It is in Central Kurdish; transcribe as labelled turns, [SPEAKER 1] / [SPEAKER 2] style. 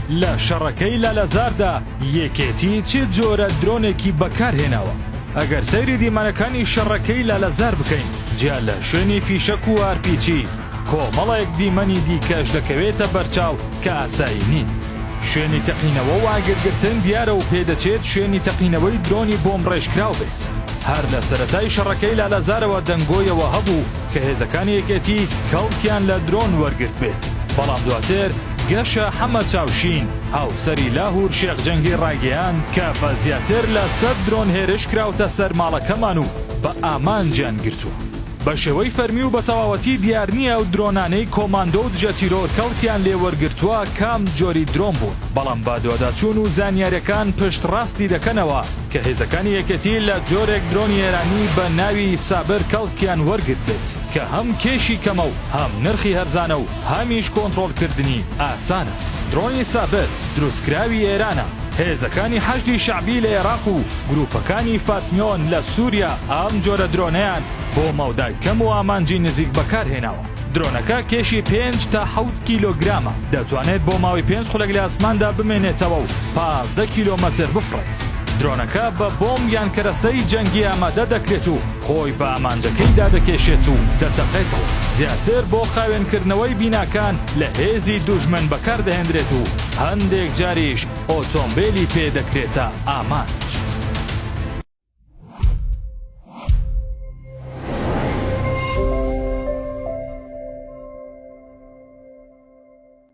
[SPEAKER 1] لە شەڕەکەی لالەزاردا یەکێتی چ جۆرە درۆنێکی بەکارهێناوە؟ ئەگەر سەیری دیمەنەکانی شەڕەکەی لالەزار بکەین، جیا لە شوێنی فیشەک و ئارپیجی، کۆمەڵێک دیمەنی دیکەش دەکەوێتە بەرچاو کە ئاسایی نین. شوێنی تەقینەوە و ئاگرگرتن دیارە و پێدەچێت شوێنی تەقینەوەی درۆنی بۆمبڕێژکراو بێت. هەر لە سەرەتای شەڕەکەی لالەزارەوە دەنگۆیەوە هەبوو کە هێزەکانی یەکێتی کەڵکیان لە درۆن وەرگرتبێت، بەڵام دواتر گەشە حەمە چاوشین، هاوسەری لاهور شێخ جەنگی ڕایگەیاند کە بە زیاتر لە سەت درۆن هێرش کراوتە سەر ماڵەکەمان و بە ئامانجیان گرتووە. بە شێوەی فەرمی و بە تەواوەتی دیار نییە ئەو درۆنانەی کۆماندۆ و دژەتیرۆر کەڵکیان لێ وەرگرتووە کام جۆری درۆن بوون، بەڵام بەدواداچوون و زانیارییەکان پشتڕاستی دەکەنەوە کە هێزەکانی یەکێتی لە جۆرێک درۆنی ئێرانی بە ناوی سابر کەڵکیان وەرگرتبێت کە هەم کێشی کەمە و هەم نرخی هەرزانە و هەمیش کۆنتڕۆڵکردنی ئاسانە. درۆنی سابر دروستکراوی ئێرانە، هێزەکانی حەشدی شەعبی لە ئێراق و گروپەکانی فاتمیۆن لە سوریا ئەم جۆرە درۆنەیان بۆ مەودای کەم و ئامانجی نزیک بەکارهێناوە. درۆنەکە کێشی پێنج تا حەوت کیلۆگرامە، دەتوانێت بۆ ماوەی پێنج خولەک لە ئاسماندا بمێنێتەوە و 15 کیلۆمەتر بفڕێت. درۆنەکە بە بۆمب یان کەرەستەی جەنگی ئامادە دەکرێت و خۆی بە ئامانجەکەیدا دەکێشێت و دەتەقێتەوە. زیاتر بۆ خاوێنکردنەوەی بیناکان لە هێزی دوژمن بەکاردەهێندرێت و هەندێک جاریش ئۆتۆمبێلی پێ دەکرێتە ئامانج.